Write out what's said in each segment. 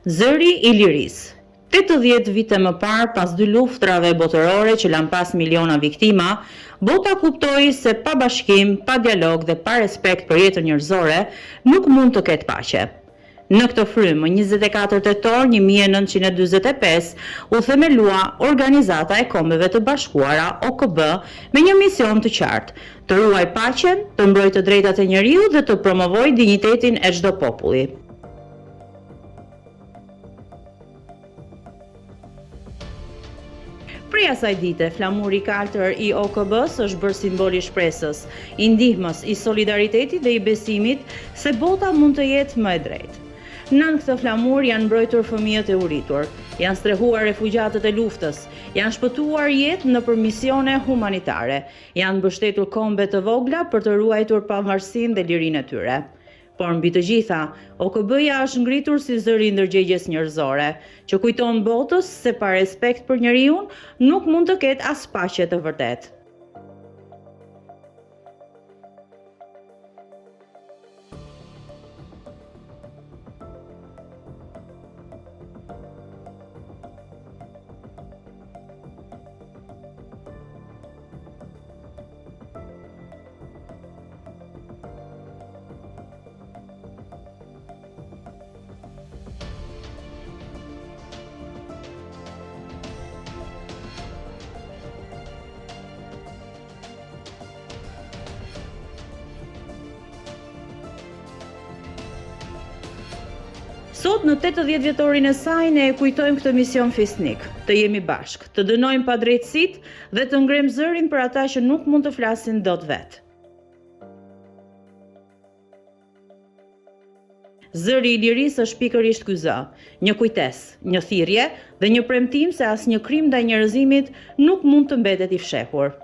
Zëri i lirisë. 80 vite më parë, pas dy luftërave botërore që lanë pas miliona viktima, bota kuptoi se pa bashkim, pa dialog dhe pa respekt për jetën njerëzore, nuk mund të ketë paqe. Në këtë frymë, më 24 tetor 1945, u themelua Organizata e Kombeve të Bashkuara, OKB, me një mision të qartë: të ruajë paqen, të mbrojë të drejtat e njeriut dhe të promovojë dinjitetin e çdo populli. Prej asaj dite, flamuri i kaltër i OKB-së është bërë simbol i shpresës, i ndihmës, i solidaritetit dhe i besimit se bota mund të jetë më e drejtë. Nën këtë flamur janë mbrojtur fëmijët e uritur, janë strehuar refugjatët e luftës, janë shpëtuar jetë nëpër misione humanitare, janë mbështetur kombe të vogla për të ruajtur pavarësinë dhe lirinë e tyre. Por mbi të gjitha, OKB-ja është ngritur si zëri i ndërgjegjes njerëzore, që kujton botës se pa respekt për njeriun nuk mund të ketë as paqe të vërtetë. Sot në 80 vjetorin e saj ne e kujtojmë këtë mision fisnik, të jemi bashkë, të dënojmë padrejtësitë dhe të ngremë zërin për ata që nuk mund të flasin dot vetë. Zëri i lirisë është pikërisht ky zë, një kujtesë, një thirrje dhe një premtim se asnjë krim ndaj njerëzimit nuk mund të mbetet i fshehur.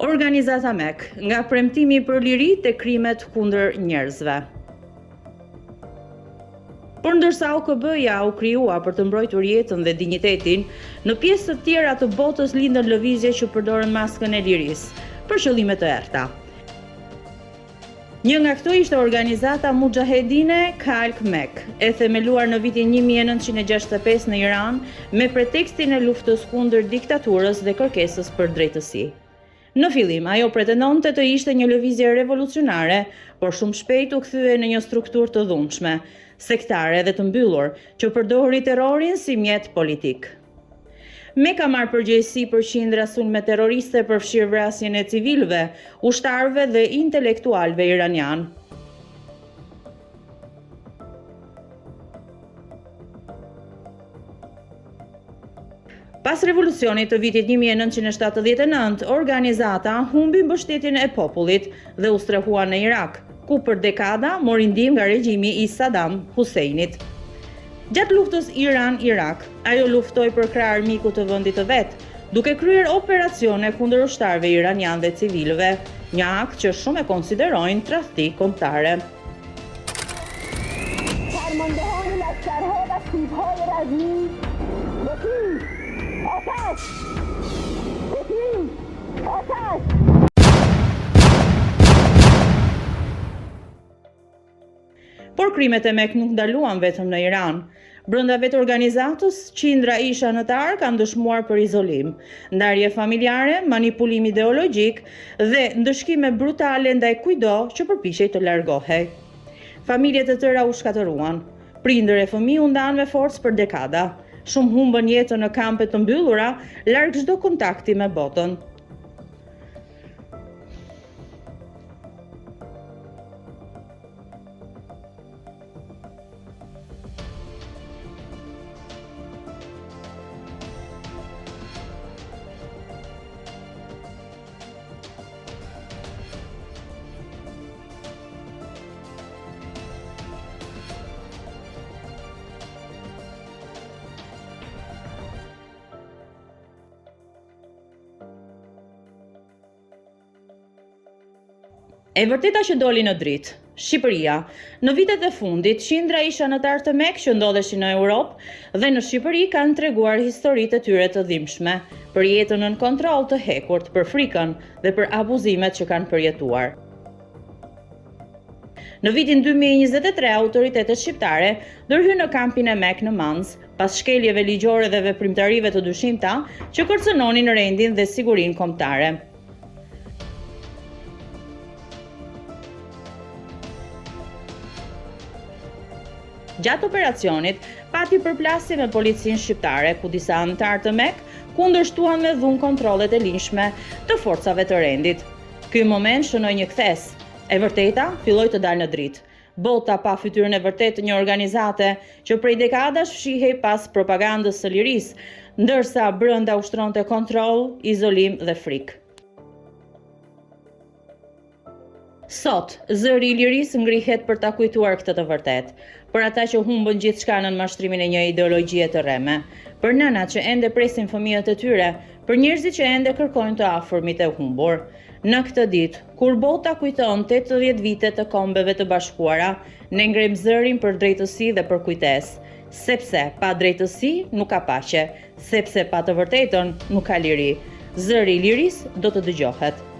Organizata MEK, nga premtimi për liri te krimet kundër njerëzve. Por ndërsa OKB-ja u krijua për të mbrojtur jetën dhe dinjitetin, në pjesë të tjera të botës lindën lëvizje që përdorën maskën e lirisë për qëllime të errëta. Një nga këto ishte organizata Muxhahedine Khalq MEK, e themeluar në vitin 1965 në Iran me pretekstin e luftës kundër diktaturës dhe kërkesës për drejtësi. Në fillim, ajo pretendonte të ishte një lëvizje revolucionare, por shumë shpejt u kthye në një strukturë të dhunshme, sektare dhe të mbyllur, që përdori terrorin si mjet politik. MEK ka marrë përgjegjësi për qindra sulme terroriste përfshirë vrasjen e civilëve, ushtarëve dhe intelektualëve iranianë. Pas revolucionit të vitit 1979, organizata humbi mbështetjen e popullit dhe u strehua në Irak, ku për dekada mori ndihmë nga regjimi i Saddam Husseinit. Gjatë luftës Iran-Irak, ajo luftoi përkrah armikut të vendit të vet, duke kryer operacione kundër ushtarëve iranianë dhe civilëve, një akt që shumë e konsiderojnë tradhti kombëtare. Por krimet e MEK nuk ndaluan vetëm në Iran. Brenda vetë organizatës, qindra ish-anëtarë kanë dëshmuar për izolim, ndarje familjare, manipulim ideologjik dhe ndëshkime brutale ndaj kujtdo që përpiqej të largohej. Familje të tëra u shkatërruan. Prindër e fëmijë u ndanë me forcë për dekada. Shumë humbën jetën në kampe të mbyllura, larg çdo kontakti me botën. E vërteta që doli në dritë. Shqipëria. Në vitet e fundit, qindra ish-anëtarë të MEK që ndodheshin në Europë dhe në Shqipëri kanë treguar historitë e tyre të dhimbshme, për jetën nën kontroll të hekurt, për frikën dhe për abuzimet që kanë përjetuar. Në vitin 2023, autoritetet shqiptare ndërhynë në kampin e MEK në Manzë, pas shkeljeve ligjore dhe veprimtarive të dyshimta që kërcënonin rendin dhe sigurinë kombëtare. Gjatë operacionit, pati përplasje me policinë shqiptare, ku disa anëtarë të MEK kundërshtuan me dhunë kontrollet e ligjshme të forcave të rendit. Ky moment shënoi një kthesë. E vërteta filloi të dalë në dritë. Bota pa fytyrën e vërtetë të një organizate që prej dekadash fshihej pas propagandës së lirisë, ndërsa brenda ushtronte kontroll, izolim dhe frikë. Sot, zëri i lirisë ngrihet për ta kujtuar këtë të vërtetë, për ata që humbën gjithçka nën mashtrimin e një ideologjie të rreme, për nënat që ende presin fëmijët e tyre, për njerëzit që ende kërkojnë të afërmit e humbur. Në këtë ditë, kur bota kujton 80 vite të Kombeve të Bashkuara, ne ngremë zërin për drejtësi dhe për kujtesë, sepse pa drejtësi nuk ka paqe, sepse pa të vërtetën nuk ka liri. Zëri i lirisë do të dëgjohet.